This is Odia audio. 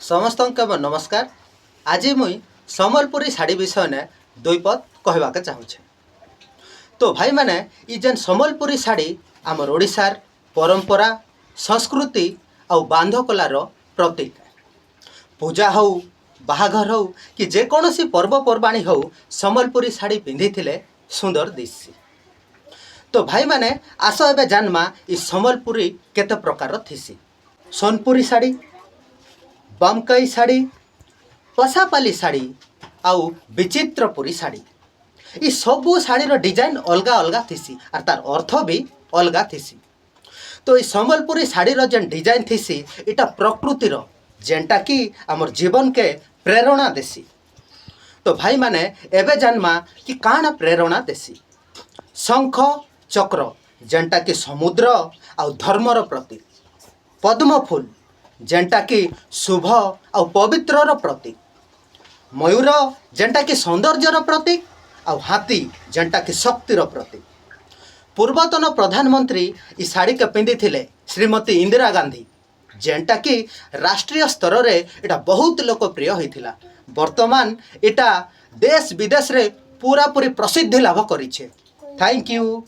ସମସ୍ତଙ୍କୁ ମୋର ନମସ୍କାର। ଆଜି ମୁଇଁ ସମ୍ବଲପୁରୀ ଶାଢ଼ୀ ବିଷୟନେ ଦୁଇ ପଦ କହିବାକେ ଚାହୁଁଛେ। ତ ଭାଇମାନେ, ଇ ଯେନ୍ ସମ୍ବଲପୁରୀ ଶାଢ଼ୀ ଆମର ଓଡ଼ିଶାର ପରମ୍ପରା, ସଂସ୍କୃତି ଆଉ ବାନ୍ଧକଲାର ପ୍ରତୀକ। ପୂଜା ହଉ, ବାହାଘର ହଉ କି ଯେକୌଣସି ପର୍ବପର୍ବାଣୀ ହଉ, ସମ୍ବଲପୁରୀ ଶାଢ଼ୀ ପିନ୍ଧିଥିଲେ ସୁନ୍ଦର ଦିଶସି। ତ ଭାଇମାନେ, ଆସ ଏବେ ଜାନମା ଇ ସମ୍ବଲପୁରୀ କେତେ ପ୍ରକାରର ଥିସି। ସୋନପୁରୀ ଶାଢ଼ୀ, ବମକାଇ ଶାଢ଼ୀ, ପଶାପାଲି ଶାଢ଼ୀ ଆଉ ବିଚିତ୍ରପୁରୀ ଶାଢ଼ୀ। ଇ ସବୁ ଶାଢ଼ୀର ଡିଜାଇନ୍ ଅଲଗା ଅଲଗା ଥିସି ଆର୍ ତାର ଅର୍ଥ ବି ଅଲଗା ଥିସି। ତ ଏଇ ସମ୍ବଲପୁରୀ ଶାଢ଼ୀର ଯେନ୍ ଡିଜାଇନ୍ ଥିସି, ଏଟା ପ୍ରକୃତିର, ଯେନ୍ଟା କି ଆମର୍ ଜୀବନକେ ପ୍ରେରଣା ଦେସି। ତ ଭାଇମାନେ, ଏବେ ଜାନମା କି କାଣା ପ୍ରେରଣା ଦେସି। ଶଙ୍ଖ ଚକ୍ର, ଯେନ୍ଟା କି ସମୁଦ୍ର ଆଉ ଧର୍ମର ପ୍ରତୀକ। ପଦ୍ମ ଫୁଲ, ଯେନ୍ଟା କି ଶୁଭ ଆଉ ପବିତ୍ରର ପ୍ରତୀକ। ମୟୂର, ଯେନ୍ଟା କି ସୌନ୍ଦର୍ଯ୍ୟର ପ୍ରତୀକ। ଆଉ ହାତୀ, ଯେନ୍ଟା କି ଶକ୍ତିର ପ୍ରତୀକ। ପୂର୍ବତନ ପ୍ରଧାନମନ୍ତ୍ରୀ ଇ ଶାଢ଼ୀକେ ପିନ୍ଧିଥିଲେ ଶ୍ରୀମତୀ ଇନ୍ଦିରା ଗାନ୍ଧୀ, ଯେନ୍ଟା କି ରାଷ୍ଟ୍ରୀୟ ସ୍ତରରେ ଏଇଟା ବହୁତ ଲୋକପ୍ରିୟ ହୋଇଥିଲା। ବର୍ତ୍ତମାନ ଏଇଟା ଦେଶ ବିଦେଶରେ ପୁରାପୁରି ପ୍ରସିଦ୍ଧି ଲାଭ କରିଛେ। Thank you.